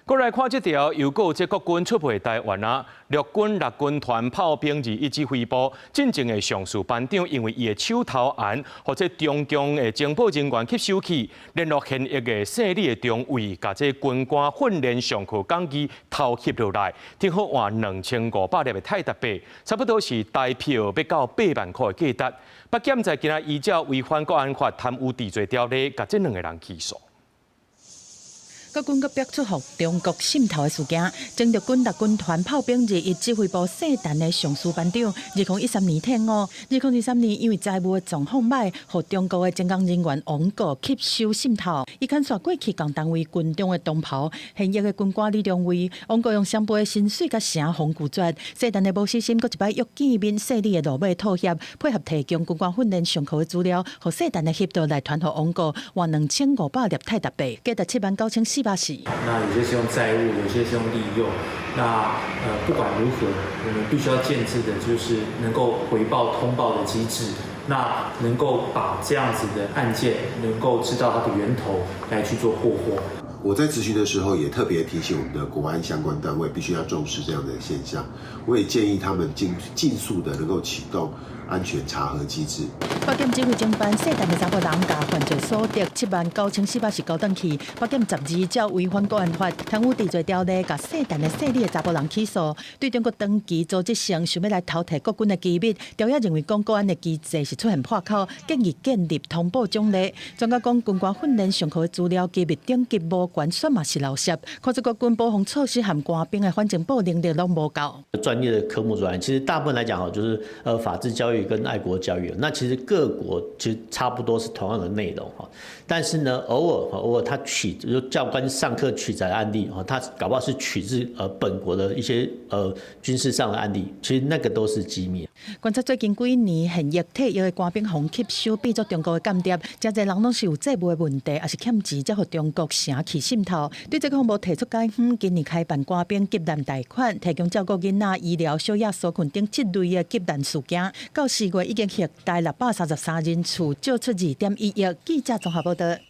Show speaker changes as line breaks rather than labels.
過來看這條，又閣有這國軍出賣臺灣啊！陸軍六軍團炮兵21指揮部進前的上士班長，因為伊的手頭銜，予這中共的情報人員吸收去，聯絡現役的姓李的中尉，共這軍官訓練上課講義偷翕落來，正好換2500粒的泰達幣，差不多是台票欲到8萬箍的價值。北檢在今仔依照違反國安法、貪污治罪條例，共這兩个人起訴。
國軍閣爆出予中國滲透的事件，前陸軍六軍團炮兵21指揮部姓陳的上士班長，2013年退伍，2023年因為財務的狀況䆀，予中國的偵工人員王國吸收滲透，伊牽涉過去共單位軍中的同袍，現役的軍官李中威，王國用雙倍的薪水佮誠予拒絕，姓陳的無死心，閣一擺約見面，姓李的落尾妥協，配合提供軍官訓練上課的資料，予姓陳的翕到來傳予王國，換2500粒泰達幣，價值79,440。
那有些是用債務，有些是用利誘。那不管如何，我們必須要建置的就是能夠回報通報的機制，那能夠把這樣子的案件能夠知道它的源頭來去做破獲。
我在質詢的時候也特別提醒我們的國安相關單位必須要重視這樣的現象。我也建議他們盡盡速的能夠啟動安全查核機制。
北檢指揮偵辦姓陳的查埔人，共犯罪所得79,410交轉去。北檢12照違反國安法、貪污治罪條例，共姓陳的姓李的查埔人起訴。對中國長期組織性想欲來偷提國軍的機密，調查認為講國安的機制是出現破口，建議建立通報獎勵。專家講軍官訓練上課的資料機密等級無懸，算嘛是漏泄。看出國軍保防措施和官兵的反情報能力攏無夠。
專業的科目之外，其實大部分來講，吼，就是法治教育跟愛國教育。那其實各國其實差不多是同樣的內容哈，但是呢，偶爾他取就教官上課取材案例哦，他搞不好是取自本國的一些軍事上的案例，其實那個都是機密。
觀察最近幾年現役退役的官兵予吸收變做中國的間諜，誠濟人攏是有債務的問題，抑是欠錢，才予中國城去滲透。對這個項目提出解方，今年開辦官兵急難貸款，提供照顧囡仔、醫療、小額紓困等這類的急難事件。到4月已經核貸633人次，借出2.1億。記者綜合報道。